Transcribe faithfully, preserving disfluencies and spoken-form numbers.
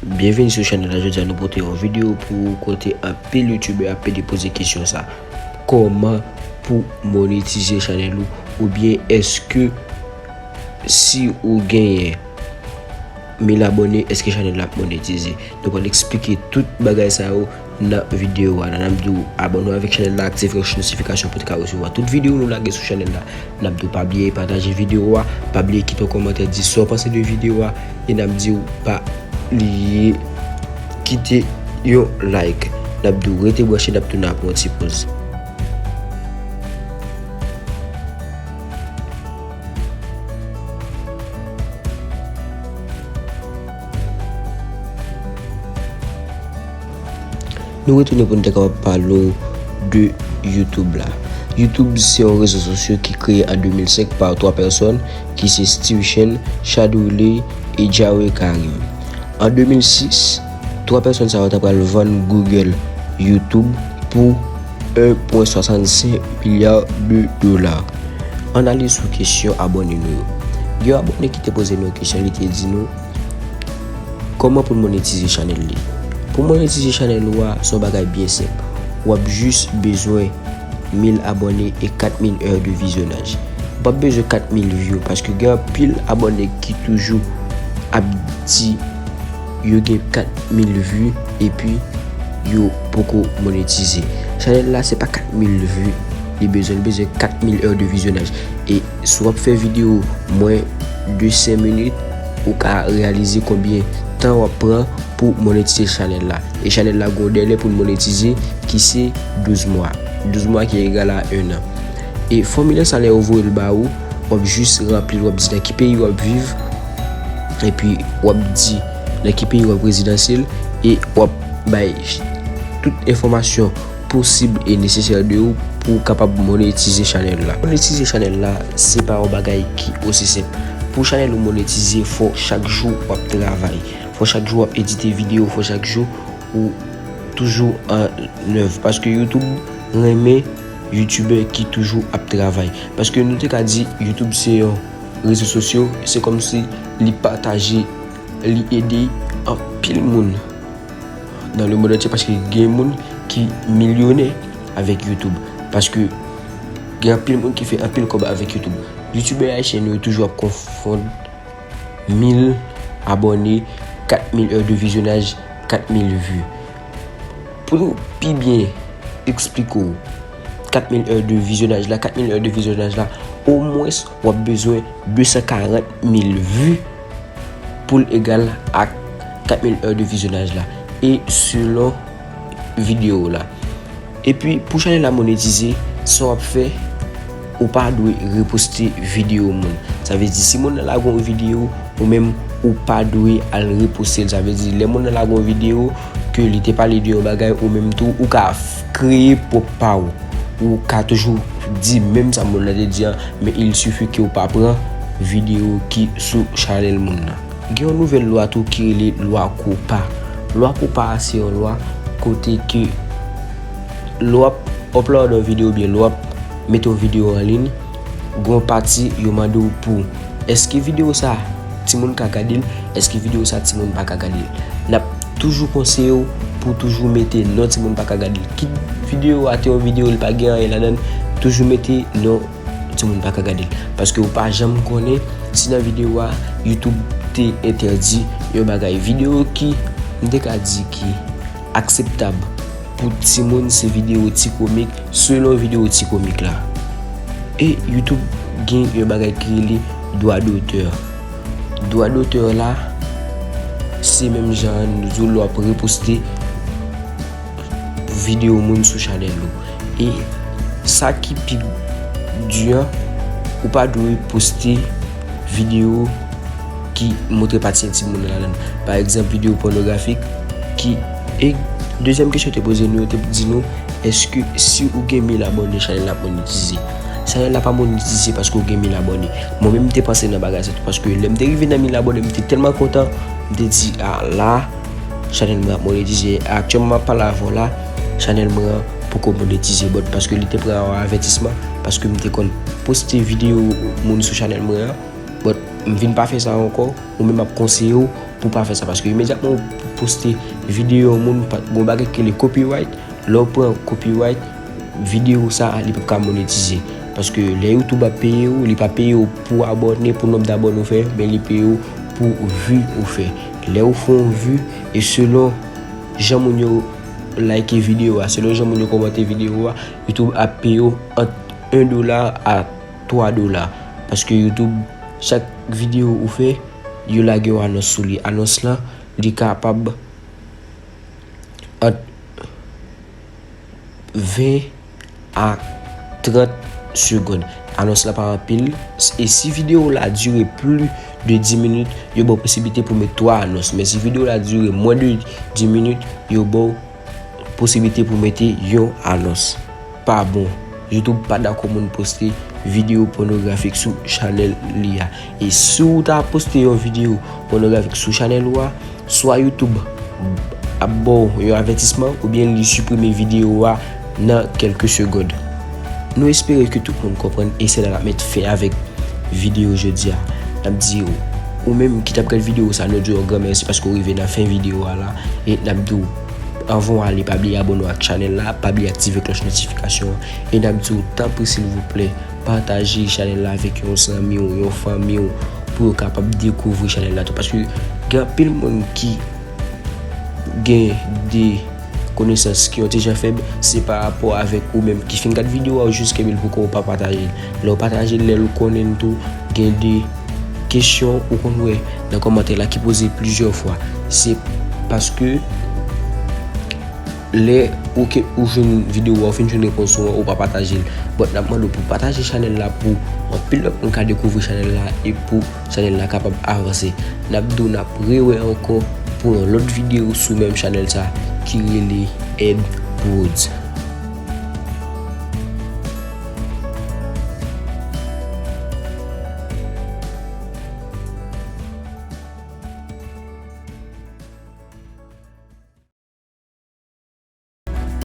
Byenvini sou chanèl la. Jodi a nou pote yon videyo pou ou kote anpil youtubè ap pede poze kesyon sa. Kòman pou monetize chanèl ou? Oubyen èske si ou genyen mil abòne, èske chanèl la ap monetize? Nou pral eksplike tout bagay sa yo nan videyo a. N ap di w abòne avèk chanèl la, aktive klòch notifikasyon pou w te ka resevwa tout videyo nou lage sou chanèl la. N ap di w pa bliye pataje videyo a, pa bliye kite yon kòmantè, di sa w panse de videyo a, e n ap di w pa bliye kite yon like. N ap di w rete branche, n ap tounen apre yon ti poz. Nou retounen pou nou te kapab pale w de YouTube la. YouTube se yon rezo sosyo ki kreye an de mil senk pa twa pèsòn ki se Steve Chen, Shadou Lee e Jawed Karim. An de mil sis, twa pèsòn sa yo ta pral vann Google YouTube pou en pwen swasannsenk milya de dola. Ann ale sou kesyon abòne nou yo. Gen yon abòne ki te poze nou yon kesyon, li te di nou, kòman pou n monetize chanèl li? Pou monetize chanèl ou a, se yon bagay byen senp. W ap jis bezwen mil abòne e kat mil è de vizyonaj. W p ap bezwen kat mil view, paske gen anpil abòne ki toujou ap di yo gen kat mil view epi yo poko monetize. Chanèl la, se pa kat mil view li bezwen, li bezwen kat mil è de vizyonaj. E si w ap fè videyo mwens de senk minit, ou ka reyalize konbyen tan w ap pran pou monetize chanèl la. E chanèl la gen yon dèlè pou l monetize ki se douz mwa. Douz mwa ki egal a en an. E fòmilè sa, lè yo voye l ba ou, w ap jis ranpli l, w ap di nan ki peyi w ap viv, epi w ap di nan ki peyi w ap rezidanse l, e w ap bay tout enfòmasyon posib e nesesè de ou pou w kapab monetize chanèl la. Monetize chanèl la, se pa yon bagay ki osi senp. Pou chanèl ou monetize, fò chak jou w ap travay. Fò chak jou w ap edite videyo, fò chak jou ou toujou an èv. Paske YouTube renmen youtubè ki toujou ap travay. Paske nou te ka di YouTube se yon rezo sosyo, se kòmsi li pataje, li ede anpil moun dans le monde entier, paske gen moun ki milyonè avèk YouTube. Paske gen anpil moun ki fè anpil kòb avèk YouTube. Youtubè ayisyen yo toujou ap konfonn mil abòne, kat mil è de vizyonaj, kat mil view. Pou nou pi byen eksplike w kat mil è de vizyonaj la, kat mil è de vizyonaj la, omwens w ap bezwen de san karant mil view pou l egal ak kat mil è de vizyonaj la. E selon videyo w la. Epi, pou chanèl la monetize, sa w ap fè, ou pa dwe reposte videyo moun. Sa vle di, si moun nan lage yon videyo, ou menm, ou pa dwe al reposte l. Sa vle di, lè moun nan lage yon videyo, ke li te pale de yon bagay, ou menm tou, ou ka f-, kreye pwòp pa ou. Ou ka toujou di menm sa moun nan te di an, men il suffit ke ou pa pran videyo ki sou chanèl moun nan. Gen yon nouvèl lwa tou ki rele lwa kopa. Lwa kopa a se yon lwa kote ke lè w ap upload yon videyo oubyen lè w ap mete yon videyo an liy, gen yon pati yo mande w pou èske videyo sa timoun ka gade l, èske videyo sa timoun pa ka gade l. N ap toujou konseye w pou toujou mete non timoun pa ka gade l. Kit videyo a te yon videyo li pa gen anyen ladan l, toujou mete non timoun pa ka gade l. Paske ou pa janm konnen si nan videyo a, YouTube te entèdi yon bagay. Videyo ki, m te ka di ki akseptab pou timoun, se videyo ti komik, selon videyo ti komik la. E YouTube gen yon bagay ki rele dwa dotè. Dwa dotè la, se menm jan nou di w lè w ap reposte videyo moun sou chanèl ou. E sa ki pi di an, ou pa dwe poste videyo ki montre pati entim moun nan ladan l. Pa egzanp, videyo pònografik ki, e dezyèm kesyon te poze nou, yo te di nou, èske si ou gen mil abòne, chanèl la ap monetize? Chanèl la pa monetize paske ou gen mil abòne. Mwen menm, m te panse nan bagay sa tou, paske lè m te rive nan mil abòne, m te tèlman kontan, m te di, a la, chanèl mwen ap monetize. Aktyèlman, m ap pale avè w la, chanèl mwen an poko monetize, but paske li te pran yon avètisman, paske m te konn poste videyo moun sou chanèl mwen an, but m vin pa fè sa ankò, ou menm ap konseye w Ou pa fè sa, paske imedyatman ou poste videyo yon moun, pa- gon bagay ki rele copyright. Lè w pran copyright, videyo sa a, li p ap ka monetize. Paske lè YouTube ap peye w, li pa peye w pou abòne, pou nonb dabòne ou fè, men li peye w pou vi ou fè. Lè ou fè yon vi, e selon jan moun yo like videyo a, selon jan moun yo kòmante videyo a, YouTube ap peye w ant en dola a twa dola. Paske YouTube, chak videyo ou fè, yo lage yon anons sou li. Anons lan, li kapab ant ven a trant segonn. Anons la pa anpil. E si videyo la dire plis de dis minit, yo ba w posiblite pou met twa anons. Men si videyo la dire mwens de dis minit, yo ba w posiblite pou mete yon anons. Pa bon. YouTube pa dakò moun poste videyo pònografik sou chanèl li a. E si w ta poste yon videyo pònografik sou chanèl ou a, swa YouTube ap ba w yon avètisman oubyen li siprime videyo a nan kèlke segonn. Nou espere ke tout moun konprann e se la n ap met fen avèk videyo jodi a. N ap di w, ou menm ki t ap gad videyo sa, nou di w yon gran mèsi paske w rive nan fen videyo a la. E n ap di w, anvan w ale, pa bliye abòne w ak chanèl la, pa bliye aktive klòch notifikasyon an. E n ap di w, tanpri silvouplè, pataje chanèl la avèk yon zanmi w, yon fanmi w, pou yo kapab dekouvri chanèl la tou. Paske gen anpil moun ki gen de konesans ki yon ti jan fèb, se pa rapò avèk ou menm ki fin gad videyo a, ou jis kenbe l pou kò w, ou pa pataje l. Lè w pataje l, lè l konnen l tou, gen de kesyon ou konn wè nan kòmantè la ki poze plizyè fwa. Se paske lè ou ke ou jwenn videyo a, ou fin jwenn repons ou an, ou pa pataje l. But n ap mande w pou pataje chanèl la pou anpil lòt moun ka dekouvri chanèl la e pou chanèl la kapab avanse. N ap di w n ap rewè ankò pou yon lòt videyo sou menm chanèl sa ki rele Ed Woods.